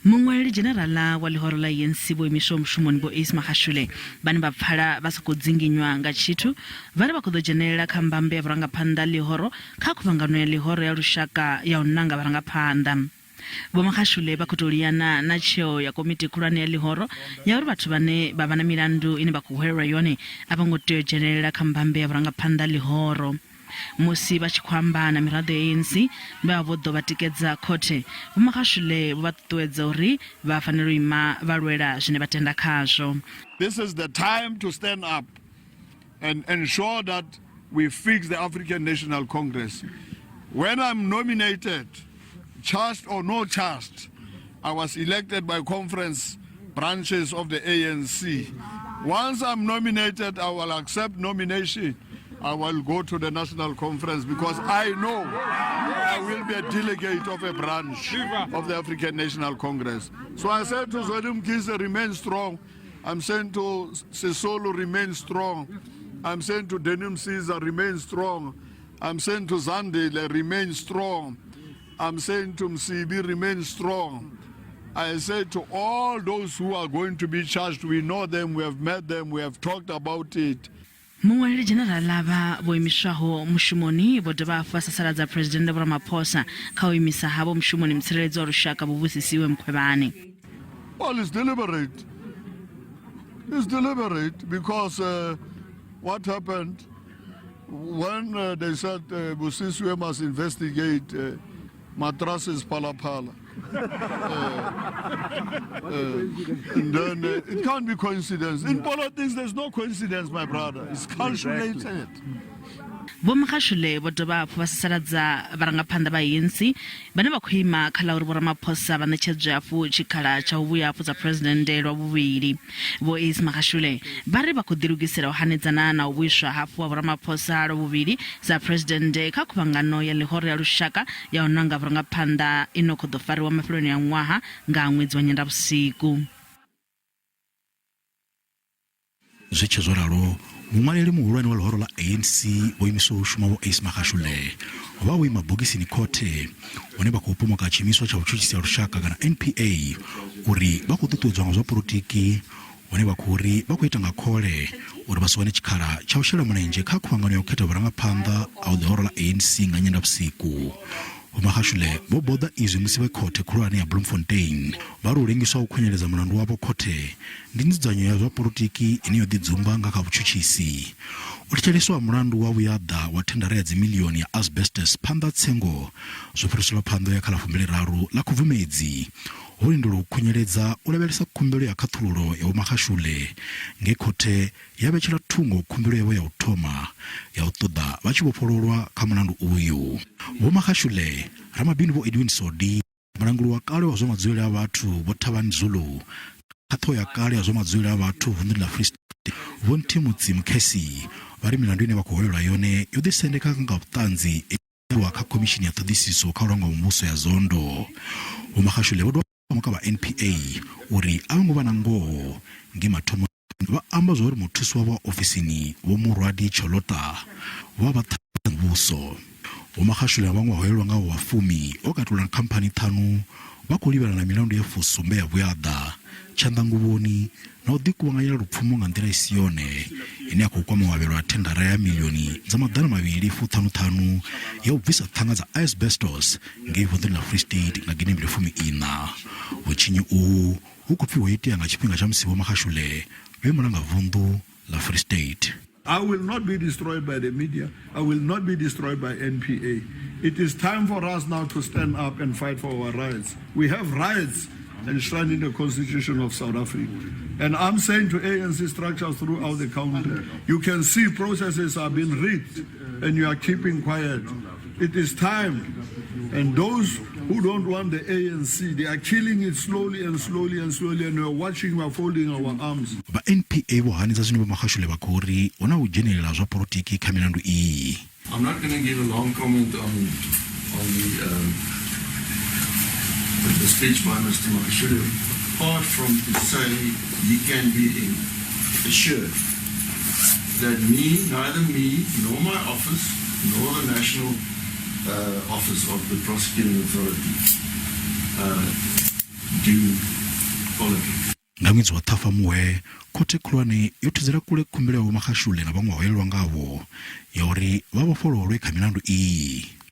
Muṅwaleli dzheneraḽa wa ḽihoro ḽa ANC vho imiswaho mushumoni Vho Ace Magashule vhane vha pfala vha sa khou dzinginywa nga tshithu vha ri vha khou ḓo dzhenelela kha mbambe ya vhurangaphanḓa ḽihoro kha khuvhangano ya ḽihoro ya lushaka ya u nanga vharangaphanḓa. Vho Magashule vha khou tou liana na tsheo ya komiti khulwane ya ḽihoro ya uri vhathu vhane vha vha na milandu ine vha khou hwelelwa yone a vho ngo tea u dzhenelela kha mbambe ya vhurangaphanḓa ḽihoro. Musi vha tshi khou amba na miraḓo ya ANC vhe vha vho ḓo vha tikedza khothe, Vho Magashule vho vha ṱuṱuwedza uri vha fanela u ima vha lwela zwine vha tenda khazwo. This is the time to stand up and ensure that we fix the African National Congress. When I'm nominated, charged or no charged, I was elected by conference branches of the ANC. Once I'm nominated, I will accept nomination. I will go to the national conference because I know I will be a delegate of a branch of the African National Congress. So I said to Zweli Mkhize, remain strong. I'm saying to Sisulu, remain strong. I'm saying to Denim Caesar, remain strong. I'm saying to Zandile, remain strong. I'm saying to Msibi, remain strong. I say to all those who are going to be charged, we know them, we have met them, we have talked about it. Muṅwaleli dzhenerala vha vho imiswaho mushumoni vho dovha hafhu vha sasaladza Phresidennde Vho Ramaphosa kha u imisa havho mushumoni mutsireledzi wa lushaka Vho Busisiwe Mkhwebane. Well, it's deliberate. It's deliberate because what happened when they said Busisiwe must investigate mattresses Phala Phala. And then it can't be coincidence. In politics, there's no coincidence, my brother. It's calculated. Vho Magashule vho dovha hafhu vha sasaladza vharangaphanḓa vha ANC vhane vha khou ima kha ḽa uri Vho Ramaphosa vha ṋetshedzwe hafhu tshikhala tsha u vhuya hafhu sa phresidennde lwa vhuvhili. Vho Ace Magashule vha ri vha khou ḓilugisela u hanedzana na u vhuiswa hafhu ha Vho Ramaphosa lwa vhuvhili sa phresidennde kha khuvhangano ya ḽihoro ya lushaka ya u nanga vhurangaphanḓa i no khou ḓo fariwa mafheloni a ṅwaha nga ṅwedzi wa Nyendavhusiku. Zwi tshe zwo ralo, muṅwaleli muhulwane wa ḽihoro ḽa ANC vho imiswaho u shuma Vho Ace Magashule vha vho ima bogisini khothe hune vha khou pomoka tshiimiswa tsha vhutshutshisi ha lushaka kana NPA uri vha khou ṱuṱuwedzwa nga zwa polotiki hune vha khou ri vha khou ita nga khole uri vha si wane tshikhala tsha u shela mulenzhe kha khuvhangano ya u khetha vhurangaphanḓa ha ḽihoro ḽa ANC nga Nyendavhusiku. Vho Magashule vho boḓa izwi musi vhe khothe khulwane ya Bloemfontein vha ri u lengiswa u khunyeledza mulandu wavho khothe ndi nzudzanyo ya zwa polotiki ine yo ḓidzumba nga kha vhutshutshisi. U thetsheleswa ha mulandu wa vhuyaḓa wa thendara ya dzimiḽioni ya asbestos phanḓa ha tsengo zwo fhiriselwa phanḓa u ya kha ḽa 23 ḽa Khubvumedzi ho lindelwa u khunyeledza u lavhelesa khumbelo ya khaṱhululo ya Vho Magashule nge khothe ya vhetshela thungo khumbelo yavho ya u thoma ya u ṱoḓa vha tshi vhofhololwa kha mulandu uyu. Vho Magashule, ramabindu Vho Edwin Sodi, mulanguli wa kale wa zwa madzulele a vhathu Vho Thabani Zulu, kha ṱhoho ya kale ya zwa madzulele a vhathu vunḓuni ḽa Free State Vho Nthimutsi Mkhesi vha ri milandu ine vha khou hwelelwa yone yo ḓisendeka nga vhuṱanzi wa kha khomishini ya ṱhoḓisiso kha u langwa muvhuso ya Zondo. Vho Magashule vho dovha vha pomoka vha NPA uri a vho ngo vha na ngoho nge mathomoni vha amba zwa uri muthusi wavho wa ofisini Vho Murwadi Cholota vho vha vha ṱhanzi dza muvhuso. Vho Magashule na vhaṅwe vhahwelelwa ngavho vha fumi ho katelwa na khamphani ṱhanu vha khou livhana na milandu ya fusumbe ya vhuaḓa, tshanḓanguvhoni na u ḓikuvhanganyela lupfumo nga nḓila i si yone ine ya khou kwama u avhelwa ha thendara ya miḽioni dza maḓana mavhili fuṱhanu ṱhanu ya u bvisa ṱhanga dza asbestos ngei vunḓuni ḽa Free State nga gidimbili fumi iṋa. Vhutshinyi uhu hu khou pfi ho itea nga tshifhinga tsha musi Vho Magashule vhe mulangavunḓu ḽa Free State. I will not be destroyed by the media. I will not be destroyed by NPA. It is time for us now to stand up and fight for our rights. We have rights enshrined in the Constitution of South Africa. And I'm saying to ANC structures throughout the country, you can see processes are being rigged and you are keeping quiet. It is time. And those who don't want the ANC, they are killing it slowly and slowly and slowly, and we are watching, we are folding our arms. Vha NPA vho hanedza zwine Vho Magashule vha khou ri hu na u dzhenelela ha zwa polotiki kha milandu iyi. I'm not going to give a long comment on the speech by Mr. Magashule, apart from to say he can be assured that neither me nor my office, nor the National Office of the Prosecuting Authority do politics. Nga ṅwedzi wa Ṱhafamuhwe, khothe khulwane yo thudzela kule khumbelo ya Vho Magashule na vhaṅwe vhahwelelwa ngavho ya uri vha vhofhololwe kha milandu iyi.